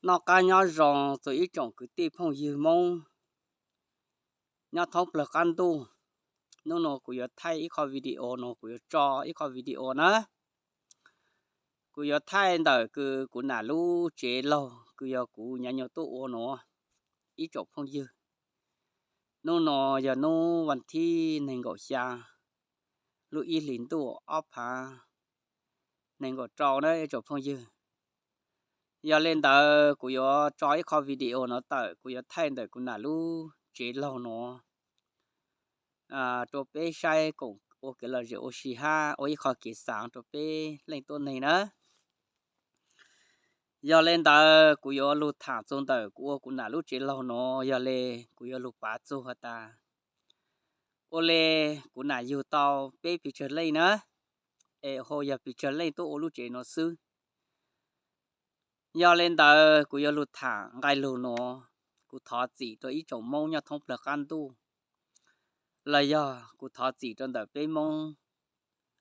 Noj qab nyob zoo txog ib tsoom kwv tij phooj ywg Hmoob nyob thoob plawg qab ntuj. Hnub no kuv yuav thaij ib qho video no, kuv yuav tso ib qho video na. Kuv yuav thaij ntawm kws kuv nam lub tsev laug kws yog kuv nyav nyuas tuaj ua no, ib tsoom phooj ywg. Hnub no yog hnub vas thib nees nkaum xya lub ib hlis ntuj ob phav nees nkaum rau na ib tsoom phooj ywg. Yog le ntawd kuv yuav tso ib qho video no tawm, kuv yuav thaij ntawm kuv nam lub tsev laug no rau peb saib koom ua kev lom zem ua si hab ua ib qho kev xaav rau peb leej tuab neeg na. Yog le ntawd kuv yuav lug tham txug ntawm kuv ua kuv nam lub tsev laug no, yog le kuv yuav lug pav txug has tas ua le kuv nam yug tau peb pes tsawg leej na, es ho yog pes tsawg leej tuaj ua lub tsev no xwb. Yog le ntawd kuv yuav lug tham nqai lug no, kuv thov txim rau ib tsoom Moob nyob thoob plawg qab ntuj, los yog kuv thov txim rau ntawm peb Moob,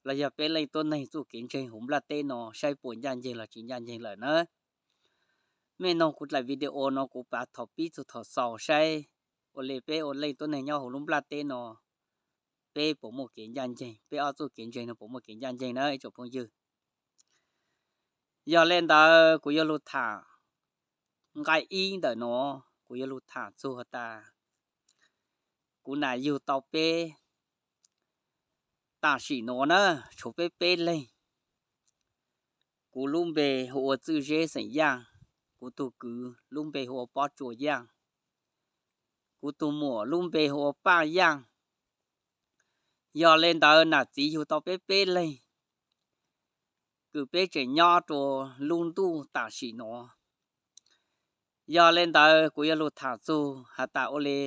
los yog peb leej tuab neeg txuj kev ntseeg huv nplaj teb no saib puas ncaj nceeg los tsis ncaj nceeg lawm na. Mej noog kuv dlaim video no kuv pav thaum pib txug thaum xaus saib ua le peb ua leej tuab neeg nyob huv lub nplaj teb no, peb puas muaj kev ncaj nceeg, peb ob txuj kev ntseeg no puas muaj kev ncaj nceeg na ib tsoom phooj ywg. Yog le ntawd kuv yuav lug tham nqai ib ntawm no, kuv yuav lug tham txug has tas kuv nam yug tau peb, tam sim no na, tshuav peb peb leeg. Kuv lub npe hu ua Txwj Zeb xeem Yaaj, kuv tug kwv lub npe hu ua Pob Tsuas Yaaj, kuv tug muam lub npe hu ua Paaj Yaaj. Yog le ntawd nam txiv yug tau peb peb leeg, kws peb tseem nyob rua lub ntuj tam sim no. Yog le ntawd kuv yuav lug tham txug has tas ua le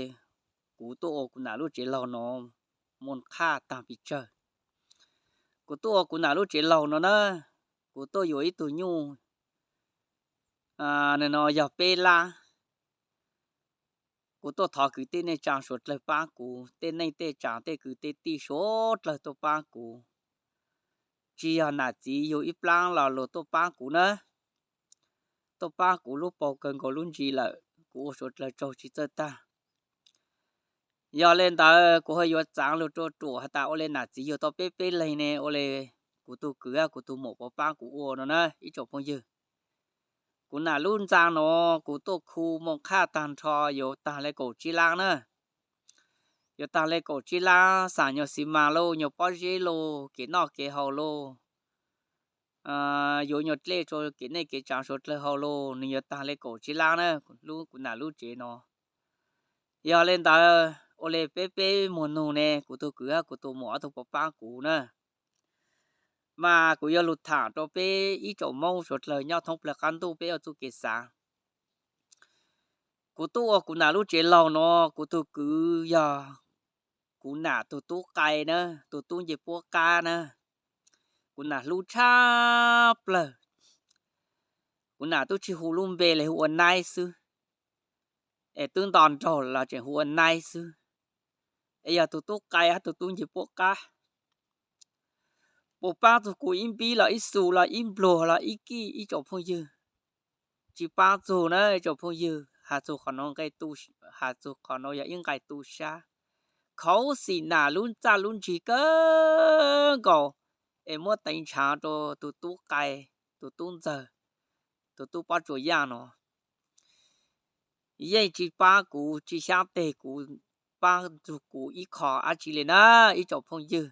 kuv tuaj ua kuv nam lub tsev laug no muaj qhaj taag pes tsawg. Kuv tuaj ua kuv nam lub tsev laug no na, kuv tuaj yuav ib tug nyuj no yog peb lab. Kuv tuaj thov kwv tij neej tsaa suav dlawg paab kuv, tej neej tej tsaa tej kwv tej tij suav dlawg tuaj paab kuv. Tsis yog nam txiv yug ib plaab los luag tuaj paab kuv na, tuaj paab kuv lub paug kawg nkaus lub ntsis lawm, kuv ua suav dlawg tsaug tsis txawj tag. Yog le ntawd kuv ho yuav txaav lug rua ruam has tas ua le nam txiv yug tau peb peb leeg ne, ua le kuv tug kwv hab kuv tug muam puas paab kuv ua no na ib tsoom phooj ywg. Kuv nam lub ntxa no kuv tuaj khu moog qhaj taag nrho yuav taag le kaum tsib lab na. Yuav taag le kaum tsib lab, xam nyuag xi mas lauj, nyuag pob zeb lauj, kev noj kev haus lauj, yuav nyuag dlej rua kev neej kev tsaa suav dlawg haus lauj, nwg yuav taag le kaum tsib lab na, lub kuv nam lub tsev no. Yog le ntawd ua le peb peb muag nug ne, kuv tug kwv hab kuv tug muam ob tug puas paab kuv na. Mas kuv yuav lug tham rua peb ib tsoom Moob suav dlawg nyob thoob plawg qab ntuj peb ua txuj kev xaav. Kuv tuaj ua kuv nam lub tsev laug no, kuv tug kwv yog kuv nam tug tub qai na, tug tub nce puab qab na. Kuv nam hlub tshaj plawg. Kuv nam tub tsi hu lub npe le hu ua Naib xwb, es twb nto nraug los tseem hu ua Naib xwb. Es yog tug tub qai hab tug tub nce puab qab. Puas paab txug kuv ib npib los ib xus los ib npluag los ib kij ib tsoom phooj ywg? Tsis paab txug na ib tsoom phooj ywg. Has txug qhov no nqe tu, has txug qhov no yog ib nqai tu sab. Khuv xim nam lub txaj lub ntsig kawg nkaus, es muab teev nrhav rua tug tub qai, tug tub ntxawg, tug tub Pob Tsuas Yaaj no. Yeej tsis paab kuv, tsis xyaab teg kuv, paab txug kuv ib qho dlaab tsi le na ib tsoom phooj ywg.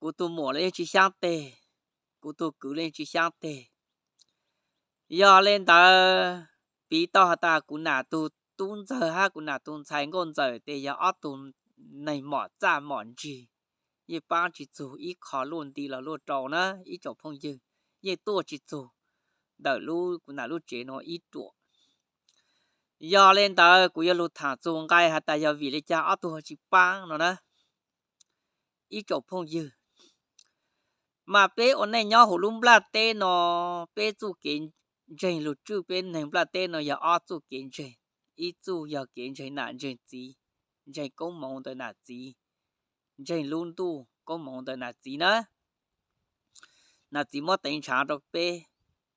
Kuv tug muam los yeej tsis xyaab teg, kuv tug kwv los yeej tsis xyaab teg. Yog le ntawd, piv tau has tas kuv nam tug tub ntxawg hab kuv nam tug ntxhais nkauj ntxawm tes yog ob tug neeg mom txaj mom ntsig, yeej paab tsis txug ib qho luaj nti los luaj rau na ib tsoom phooj ywg, yeej tuaj tsis txug ntawm lub kuv nam lub tsev no ib ruam. Yog le ntawd kuv yuav lug tham txug nqai has tas yog vim le caag ob tug tsis paab no na ib tsoom phooj ywg. Mas peb ua neej nyob huv lub nplaj teb no, peb txuj kev ntseeg lug tswj peb neeg nplaj teb no yog ob txuj kev ntseeg. Ib txuj yog kev ntseeg nam ntseeg txiv, ntseeg koob moov ntawm nam txiv, ntseeg lub ntuj koob moov ntawm nam txiv na. Nam txiv muab teev nrhav rua peb,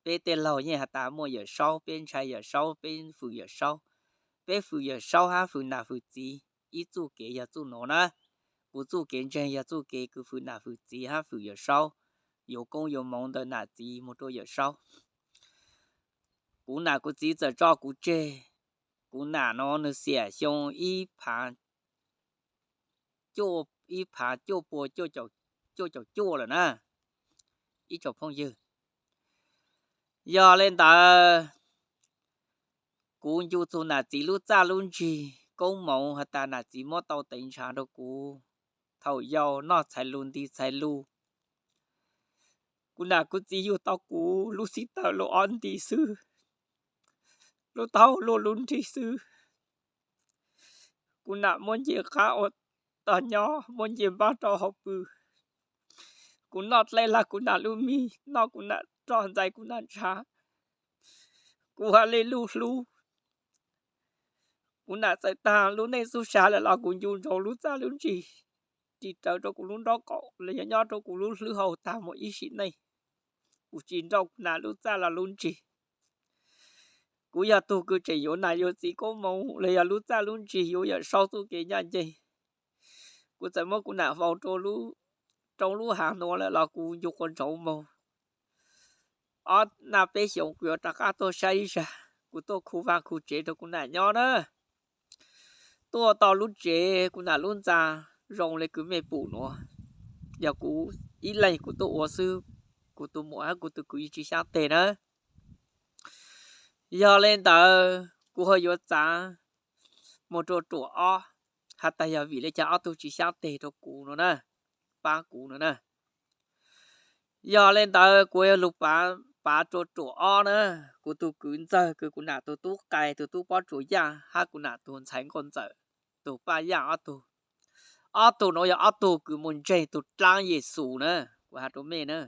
Peb tej laug yeej has tas muaj Yawm Saub, peb ntshai Yawm Saub, peb fwm Yawm Saub. Peb fwm Yawm Saub hab fwm nam fwm txiv, ib txuj kev yog txuj nuav na. Kuv txuj kev ntseeg yog txuj kev kws fwm nam fwm txiv hab fwm Yawm Saub, yuav koob yuav moov ntawm nam txiv moog rua Yawm Saub. Kuv nam kuv txiv txawm tso kuv tseg, kuv nam nuav nwg xiam xyoo ib phav, ib phav cuaj pua cuaj caum cuaj lawm na, ib tsoom phooj ywg. Yog le ntawd, kuv ncu txug nam txiv lub txaj lub ntsig, koob moov has tas nam txiv muab tau teev ntshav rua kuv thaum yau, noj txhais lus nti txhais lus. Kuv nam kuv txiv yug tau kuv lub xib taws luaj ob nti xwb, lub taub hau luaj lub nrig xwb. Kuv nam muab nce qab ua tog nyob, muab nce npab rau hauv pw. Kuv noj dlej lawm kuv nam lub mis, noj kuv nam roj, ntxais kuv nam ntshav. Kuv has le lug hlub. Kuv nam txawm taag lub neej txuj sa lawm los kuv ncu ntsoov lub txaj lub ntsig ris rawv rua kuv lub nraub qaum los yog nyob rua kuv lub hlwb hau taag mus ib sim neej. Kuv tsis nrauj kuv nam lub txaj los lub ntsig. Kuv yog tug kws tseem yuav nam yuav txiv koob moov los yog lub txaj lub ntsig yuav Yawm Saub txuj kev ncaj nceeg. Kuv txawm muab kuv nam faus rua roob lub haav nuav lawm los kuv ncu quas ntsoov moog. Ob naj peb xyoos kuv yuav rov qab tuaj saib ib zag, kuv tuaj khu vaj khu tsev rua kuv nam nyob na. Tuaj tau lub tsev kuv nam lub ntxa zoo le kws mej pum nuav. Yog kuv ib leeg kuv tuaj ua xwb, kuv tus muam hab kuv tus kwv yeej tsis xyaab teg na. Yog le ntawd kuv ho yuav txav moog rua ruam ob, has tas yog vim le caag ob tug tsis xyaab teg rua kuv nuav na, paab kuv nuav na. Yog le ntawd kuv yuav lug pav, pav rua ruam ob na. Kuv tug kwv ntxawg kws kuv nam tug tub qai, tug tub pob tsuas Yaj hab kuv nam tug ntxhais nkauj ntxawm, tug Paj Yaj ob tug. Ob tug nuav yog ob tug kws mus ntseeg tug dlaab Yexus na, kuv has rua mej na.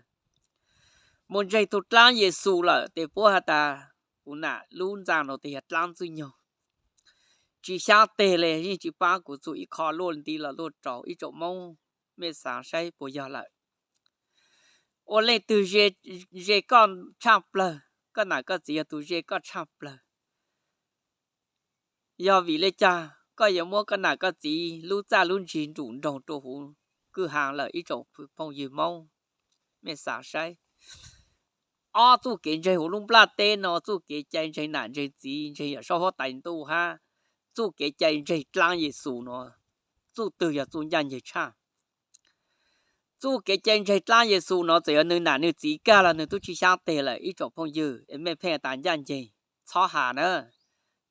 Mus ntseeg tug dlaab Yexus lawm tes puab has tas kuv nam lub ntxa nuav tes yog dlaab Ntxwg Nyoog. Tsis xyaab teg le, yeej tsis paab kuv txug ib qho luaj nti los luaj rau ib tsoom Moob, mej xaav saib puas yog lawm. Ua leej twg ze koj tshaj plawg, koj nam koj txiv yog tug ze koj tshaj plawg. Yog vim le caag koj yuav muab koj nam koj txiv lub txaj lub ntsig nrum nroog rua huv kwj ha lawm ib tsoom phooj ywg Moob? Mej xav saib, ob txuj kev ntseeg huv lub nplaj teb no, txuj kev cai ntseeg nam ntseeg txiv, ntseeg Yawm Saub huab tais ntuj hab txuj kev cai ntseeg dlaab Yexus no, txuj twg yog txuj ncaj nceeg tshaj? Txuj kev cai ntseeg dlaab Yexus no txawm yog nwg nam nwg txiv kag los nwg tub tsis xyaab teg lawm ib tsoom phooj ywg, es mej pheej tas ncaj nceeg, txhob has na.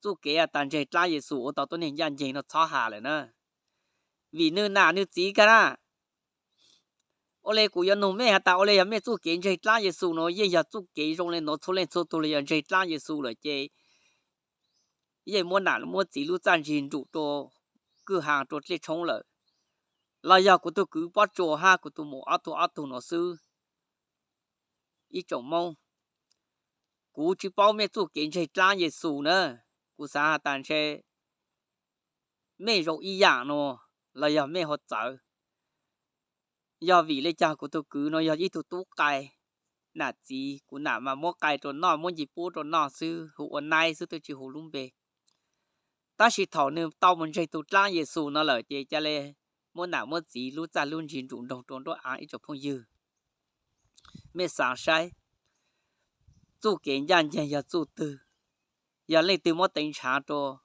Txuj kev tas ntseeg dlaab Yexus ua tau tuab neeg ncaj nceeg no txhob has lawm na. Vim nwg nam nwg txiv kag na. Ua le kuv yuav nug mej has tas ua le yog mej txuj kev ntseeg dlaab Yexus no yeej yog txuj kev zoo le nuav txhua leej txhua tug los yog ntseeg dlaab Yexus lawm ces yeej muab nam muab txiv lub txaj ntsig nrum rua kwj ha rua dlej tshoob lawm, los yog kuv tug kwv Pob Tsuas hab kuv tug muam ob tug ob tug nuav xwb? Ib tsoom Moob, kuv tsis paub mej txuj kev ntseeg dlaab Yexus na. Kuv xav has tas ntshe mej zoo ib yaam no los yog mej ho txawv. Yog vim le caag kuv tug kwv no yog ib tug tub qai, nam txiv kuv nam mas muab qai rua noj, muab nce pub rua noj xwb, hu ua Naib xwb twb tsis hu lub npe. Tab sis thaum nwg tau mus ntseeg tug dlaab Yexus no lawm ces ca le muab nam muab txiv lub txaj lub ntsig nrum nroog rua nruab aav ib tsoom phooj ywg. Mej xav saib, txuj kev ncaj nceeg yog txuj twg? Yog leej twg muab teev nrhav rua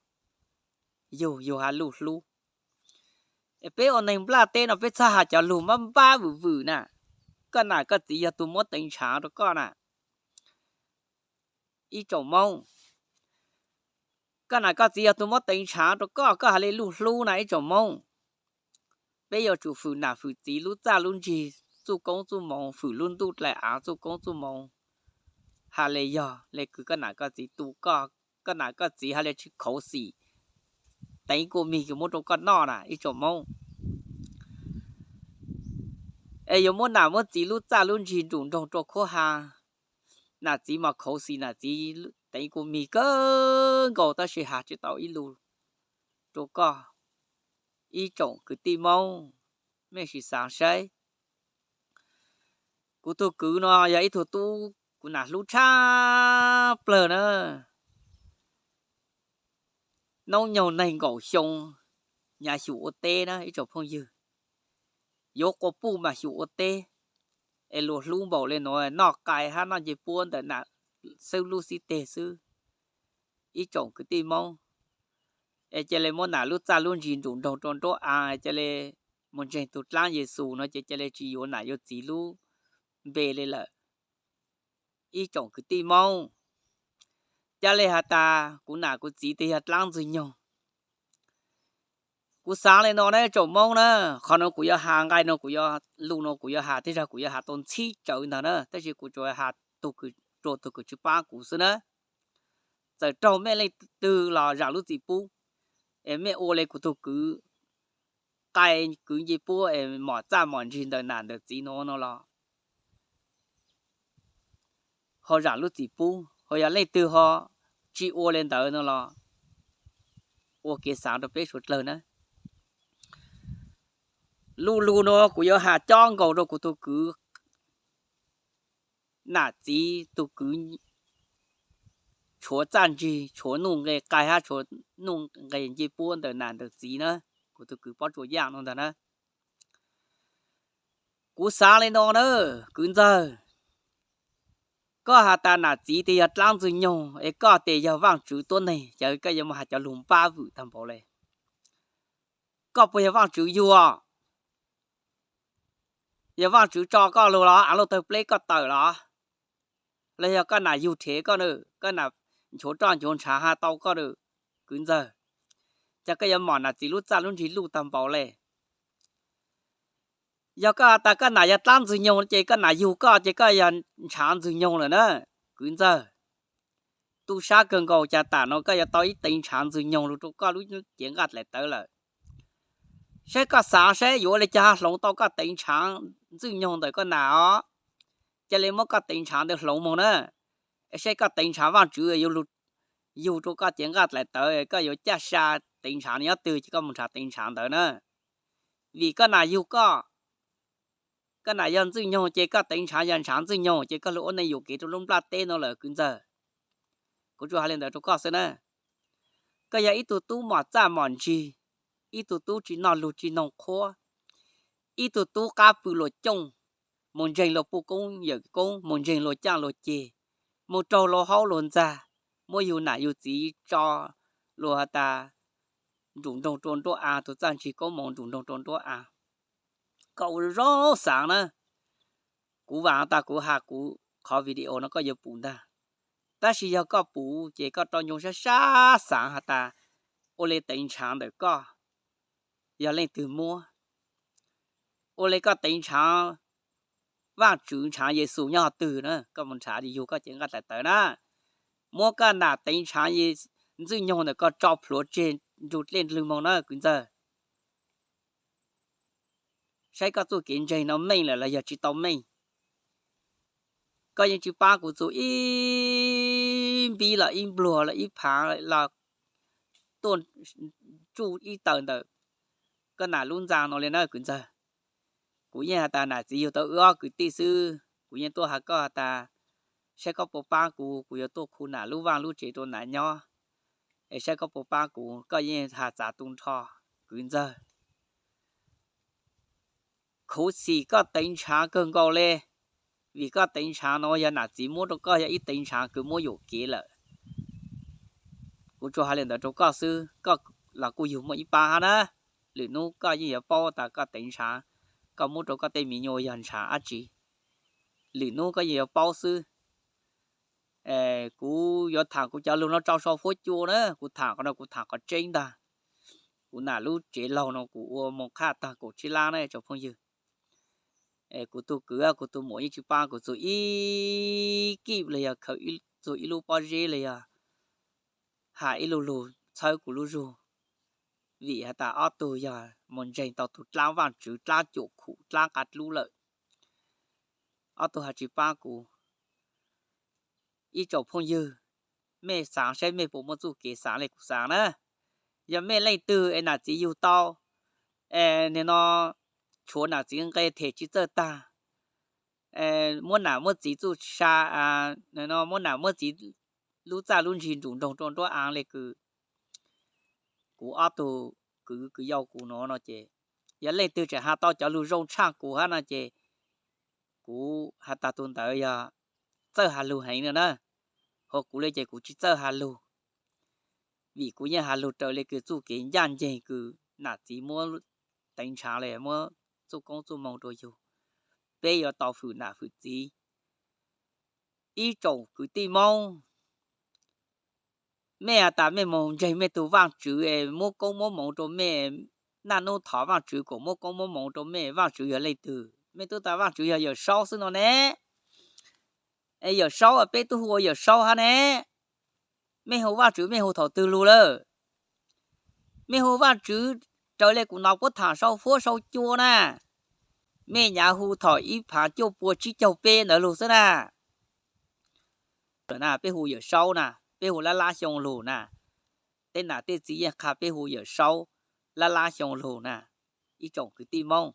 yug, yug has lug hlub? Peb ua neeg nplaj teb no peb txhob has cov lug mab npab vwm vwm na. Koj nam koj txiv yog tug muab teev nrhav rua koj na, ib tsoom Moob. Koj nam koj txiv yog tug muab teev nrhav rua koj, koj has le lug hlub na ib tsoom Moob. Peb yuav tsum fwm nam fwm txiv lub txaj lub ntsig, txuj koob txuj moov, fwm lub ntuj dlai aav txuj koob txuj moov, has le yog le kws koj nam koj txiv tu koj, koj nam koj txiv has le tsis khuv xim, teev kua mis kws muab rua koj noj na ib tsoom Moob. Es yuav muab nam muab txiv lub txaj lub ntsig nrum nroog rua khuab ha, nam txiv mas khuv xim, nam txiv teev kua mis kawg nkaus tab sis has tsis tau ib lus rua koj. Ib tsoom kwv tij Moob, mej sim xav saib. Kuv tug kwv no yog ib tug tub kuv nam hlub tshaj plawg na. Hnub nyoog nees nkaum xyoo, hnyav xyum ua teb na ib tsoom phooj ywg. Yuav quas puj mas xyum ua teb, es luag hlub npaum li nuav noj qai hab noj ncej puab ntawm nam xwb lub xib teg xwb. Ib tsoom kwv tij Moob, es ca le muab nam lub txaj lub ntsis nrum nroog rua nruab aav, ca le mus ntseeg tug dlaab Yexus no ces ca le tsi yuav nam yuav txiv lub npe le lawm. Ib tsoom kwv tij Moob, ca le has tas kuv nam kuv txiv twb yog dlaab Ntxwg Nyoog. Kuv xaav le nuav na tsoom Moob na, qhov nuav kuv yuav has nqai nuav, kuv yuav lug nuav kuv yuav has tej zag kuv yuav has tau ntxhib tsawv ntag na, tab sis kuv tsuas has tug kws, rua tug kws tsi paab kuv xwb na. Txawm raug mej leej twg los zaam lub txim pub, es mej ua le kuv tug kwv, qai kwv nce puab es mom txaj mom ntsig ntawm nam ntawm txiv nuav no los ho zaam lub txim pub, ho yog leej twg ho tsi ua le ntawd no los ua kev xaav rua peb suav dlawg na. Lub lug nuav kuv yuav has cob nkaus rua kuv tug kwv, nam txiv tug kwv tshuav txaj ntsig, tshuav nuj nqe qai hab tshuav nuj nqe nce puab ntawm nam ntawm txiv na, kuv tug kwv Pob Tsuas Yaaj no ntag na. Kuv xaav le nuav na, kwv ntxawg, koj has tas nam txiv tes yog dlaab Ntxwg Nyoog es koj tes yog Vaajtswv tuab neeg, cas koj yuav mus has cov lug npab vwm tag npaum le? Koj puas yog Vaajtswv yug? Yog Vaajtswv tso koj lug los av luj tawg pleb koj tawm los? Los yog koj nam yug rhev koj na, koj nam nchuav roj nchuav ntshaav has tau koj na, kwv ntxawg? Cas koj yuav mom nam txiv lub txaj lub ntsig luj tag npaum le? Yog koj has tas koj nam yog dlaab Ntxwg Nyoog ces koj nam yug koj ces koj yog ntshaav Ntxwg Nyoog lawm na, kwv ntxawg. Tub sab kawg nkaus, cas tam nuav koj yuav tau ib teev ntshaav Ntxwg Nyoog lug rua koj lub cev nqaj dlaim tawv lawm. Saib koj xaav saib yuav ua le caag hloov tau koj teev ntshaav Ntxwg Nyoog ntawm koj nam os. Ca le muab koj teev ntshaav ntawd hloov moog na, saib koj teev ntshaav Vaajtswv yuav lug yug rua koj cev nqaj dlaim tawv, koj yuav caj sa teev ntshaav nyob twg ces koj mus nrhav teev ntshaav ntawd na. Vim koj nam yug koj, koj nam yog Ntxwg Nyoog ces koj teev ntshaav yog ntshaav Ntxwg Nyoog ces koj lug ua neej yuam kev rua lub nplaj teb no lawm kwv ntxawg. Kuv tsuas has le ntawd rua koj xwb na. Koj yog ib tug tub mom txaj mom ntsig, ib tug tub tsi noj lug tsi noog qhuab, ib tug tub qab pw luas cooj, mus ntseeg luas puj koob yawm koob, mus ntseeg luas caaj luas ceg, mus raug luas haub luas ntxag, muab yug nam yug txiv tso luas has tas nrum nroog rua nruab aav, tug txaj ntsig koob moov nrum nroog rua nruab aav. Koj ua zoo xaav na, kuv vaam tas kuv has kuv qhov video no koj yuav pum ntag. Tab sis yog koj pum ces koj rov ncoo sab sab xaav has tas ua le teev ntshaav ntawm koj yog leej twg muab, ua le koj teev ntshaav Vaajtswv ntshaav Yexus nyob hov twg na, koj mus nrhav yug koj cev nqaj dlaim tawv na. Muab koj nam teev ntshaav Ntxwg Nyoog ntawm koj tso plhuav tseg nrug dlej nrug moog na kwv ntxawg. Saib koj txuj kev ntseeg no meej lawm los yog tsi tau meej. Koj yeej tsi paab kuv txug ib npib los ib npluag los ib phaav los tuaj tsuj ib tawm ntawm koj nam lub ntxa no le na kwv ntxawg. Kuv yeej has tas nam txiv yug tau wb ob kwv tij xwb, kuv yeej tuaj has koj has tas saib koj puas paab kuv, kuv yuav tuaj khu nam lub vaaj lub tsev rua nam nyob, es saib koj puas paab kuv, koj yeej has txav tu nrho kwv ntxawg. Khuv xim koj teev ntshaav kawg nkaus le, vim koj teev ntshaav no yog nam txiv muab rau koj yog ib teev ntshaav kws muab yuam kev lawm. Kuv tsuas has le ntawd rau koj xwb, koj los kuj yug muaj ib paab hab na. Lwm nub koj yeej yuav paub tas koj teev ntshaav, koj muab rau koj tej me nyuam yog ntshaav dab tsi. Lwm nub koj yeej yuav paub xwb. Kuv yuav thaam kuv cov lug no rau sau fuab cua na, kuv thaam qhov no kuv thaam qhov tseeb ntag. Kuv nam lub tsev laug no kuv ua moog qhaj taag kaum tsib lab na tsoom phooj ywg. Kuv tug kwv kuv tug muam yeej tsi paab kuv txug ib kib los yog khaws txug ib lub pob zeb los yog has ib lu lug txhawb kuv lub zug, vim has tas ob tug yog mus ntseeg tau tug dlaab Vaajtswv dlaab cuam khum dlaab qab dlub lawm. Ob tug has tsi paab kuv. Ib tsoom phooj ywg, mej xaav saib mej puas muaj txuj kev xaav le kuv xaav na. Yog mej leej twg es nam txiv yug tau, es nim no tshuav nam txiv nqe them tsi txawj tag, muab nam muab txiv txuj sa, muab nam muab txiv lub txaj lub ntsig nrus nroog rau nruab aav le kws kuv ob tug kwv kws yau kuv no no ces, yog leej twg tseem has tau cov lug zoo tshaj kuv hab no ces kuv has tas tus ntawd yog txawj has lug heev no na. Ho kuv le ces kuv tsi txawj has lug, vim kuv yeej has lug raws le kws txuj kev ncaj nceeg kws nam txiv muab teev ntshav le muab txuj koob txuj moo rua yug. Peb yuav tau fwm nam fwm txiv. Ib tsoom kwv tij Moob, mej has tas mej moog ntseeg mej tug Vaajtswv es muab koob muab moov rua mej, naj nub thov Vaajtswv kuas muab koob muab moov rua mej, Vaajtswv yog leej twg? Mej tub tas Vaajtswv yog Yawm Saub xwb no ne. Yawm Saub, peb tub hu ua Yawm Saub hab ne. Mej hu Vaajtswv mej hu thaum twg lug lawm? Mej hu Vaajtswv raws le kuv nov puab thaam sau fuab sau cua na, mej nyav hu thaum ib phaav cuaj pua tsib caug peb ntawd lug xwb na. Peb hu Yawm Saub na, peb hu lab lab xyoo lug na. Tej nam tej txiv yeej qha peb hu Yawm Saub lab lab xyoo lug na, ib tsoom kwv tij Moob.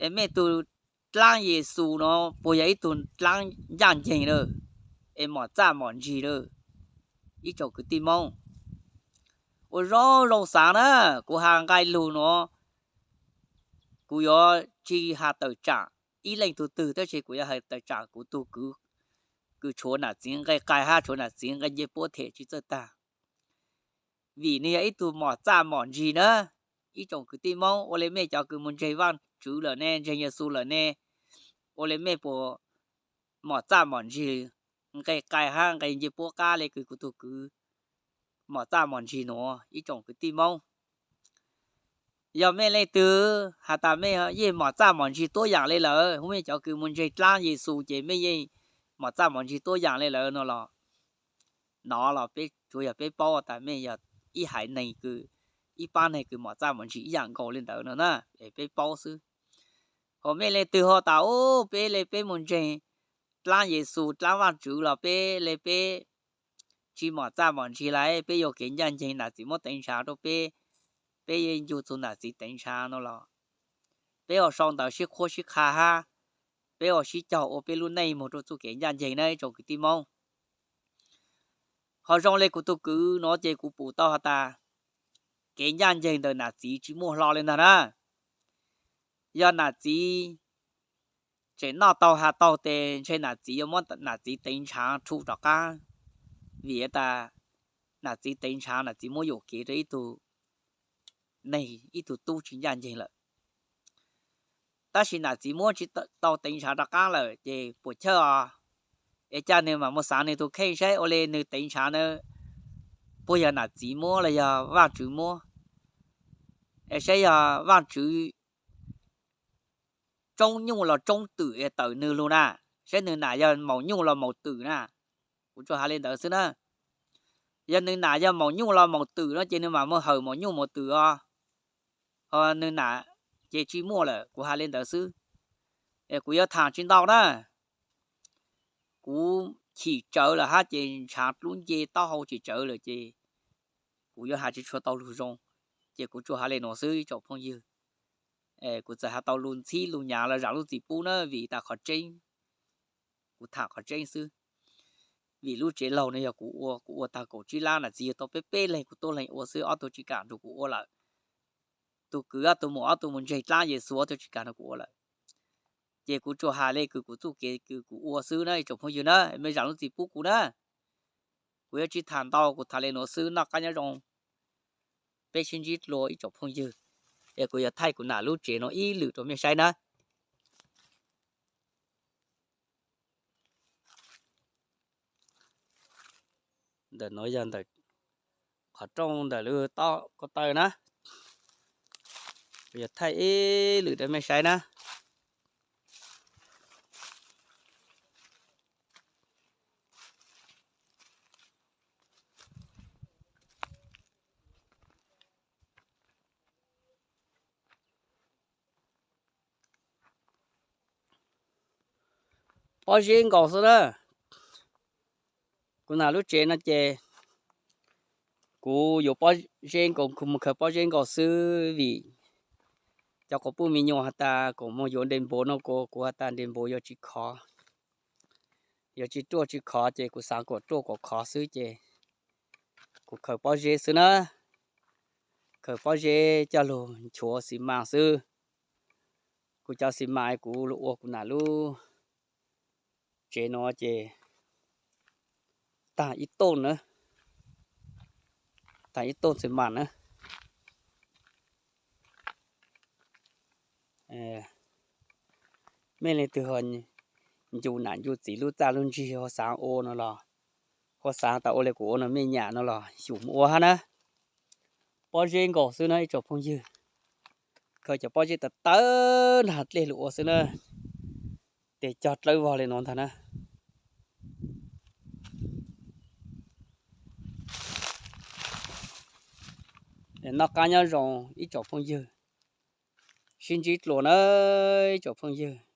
Es mej tug dlaab Yexus no puas yog ib tug dlaab ncaj nceeg lawm, es mom txaj mom ntsig lawm? Ib tsoom kwv tij Moob, ua zoo zoo xaav na, kuv has nqai lug nuav, kuv yuav tsi has tawm tsaam ib leej tug twg, tab sis kuv yuav has tawm tsaam kuv tug kwv, kws tshuav nam txiv nqe qai hab tshuav nam txiv nqe nce puab them tsi txawj tag. Vim nwg yog ib tug mom txaj mom ntsig na. Ib tsoom kwv tij Moob, ua le mej cov kws moog ntseeg Vaajtswv lawm ne, ntseeg Yexus lawm ne, ua le mej puas mom txaj mom ntsig, nqe qai hab nqe nce puab qab le kws kuv tug kwv mom txaj mom ntsig nuav? Ib tsoom kwv tij Moob, yog mej leej twg has tas mej yeej mom txaj mom ntsig tuab yaam le lawm, hu mej cov kws moog ntseeg dlaab Yexus ces mej yeej mom txaj mom ntsig tuab yaam le lawm no los, nov los peb tsuav yog peb paub tas mej yog ib haiv neeg kws, ib paab neeg kws mom txaj mom ntsig ib yaam nkaus le ntawd no na, es peb paub xwb. Ho mej leej twg ho tas, u, peb le peb moog ntseeg dlaab Yexus dlaab Vaajtswv los peb le peb tsi mom txaj mom ntsig lawm, peb yuav kev ncaj nceeg, nam txiv muab teev ntshav rua peb, peb yeej ncu txug nam txiv teev ntshav no los, peb ua sau ntawv sib qhuab sib qha hab, peb ua sib caug ua peb lub neej moog rua txuj kev ncaj nceeg na ib tsoom kwv tij Moob. Ho zoo le kuv tug kwv nuav ces kuv pum tau has tas kev ncaj nceeg ntawm nam txiv tsi muaj hlo le ntag na. Yog nam txiv tseem noj tau has tau tes ntshe nam txiv yuav muab nam txiv teev ntshav rhu rov qab, vim tas nam txiv teev ntshav nam txiv muab yuam kev rua ib tug neeg, ib tug tub tsi ncaj nceeg lawm. Tab sis nam txiv muab tsi tau teev ntshav rov qab lawm ces puam chawj os. Es ca nwg mam mus xaav nwg tug kheej saib ua le nwg teev ntshav na puas yog nam txiv muab los yog Vaajtswv muab. Es saib yog Vaajtswv tsoob nyuj los tsoob twm es tawm nwg lug na, saib nwg nam yog maum nyuj los maum twm na. Kuv tsuas has le ntawd xwb na. Yog nwg nam yog maum nyuj los maum twm no ces nwg mam mus hawm maum nyuj maum twm os. Ho nwg nam ces tsi muaj lawm, kuv has le ntawd xwb. Es kuv yuav tham tsi ntau na. Kuv chim tsawv lawm hab ces ntshav dlub nce taub hau chim tsawv lawm ces kuv yuav has tsi tshua tau lug zoo, ces kuv tsuas has le nuav xwb ib tsoom phooj ywg. Kuv txawm has tau lug ntxhib lug nyav los zaam lub txim pub na, vim tas qhov tseeb, kuv tham qhov tseeb xwb. Vim lub tsev laug no yog kuv ua, kuv ua tag kaum tsib lab, nam txiv yug tau peb peb leeg, kuv tuab leeg ua xwb, ob tug tsi kam nrug kuv ua lawm. Tug kwv ob tug mus, ob tug mus ntseeg dlaab Yexus, ob tug tsi kam nrug kuv ua lawm. Ces kuv tsuas has le kws kuv txuj kev kws kuv ua xwb na ib tsoom phooj ywg na, mej zaam lub txim pub kuv na. Kuv yuav tsi tham ntau, kuv tham le nuav xwb, noj qab nyob zoo, peb sib ntsib dlua ib tsoom phooj ywg. Es kuv yuav thaij kuv nam lub tsev nuav ib lwm rua mej saib na. Ntawm nuav yog ntawm qhov rooj ntawm lub taub ko taw na. Kuv yuav thaij ib lwm rua mej saib na. Pob zeb nkaus xwb na. Kuv nam lub tsev no ces kuv yuav pob zeb nkaus, kuv mus khaws pob zeb nkaus xwb vim Cov quas puj me nyuam has tas kom mus yuav nres npuas no, kuv has tas nres npuas yuav tsis khov, yuav tsis ruaj tsis khov ces kuv xav kom ruaj kom khov xwb ces kuv khaws pob zeb xwb na, khaws pob zeb coj lug nchuav xis mas xwb. Kuv cov xis mas kuv ua kuv nam lub tsev no ces tag ib toj na, tag ib toj xis mas na. Mej leej twg ncu nam ncu txiv lub txaj lub ntsig ho xav ua no los, ho xav tas ua li kuv ua no mej nyam no los xyum mus ua hab na. Pob zeb nkaus xwb na ib tsoom phooj ywg, khaws cov pob zeb tawv tawv nrag dlej lug ua xwb na, tes cog dlawb vog li no ntag na. Noj qab nyob zoo ib tsoom phooj ywg, sib ntsib dlua na ib tsoom phooj ywg.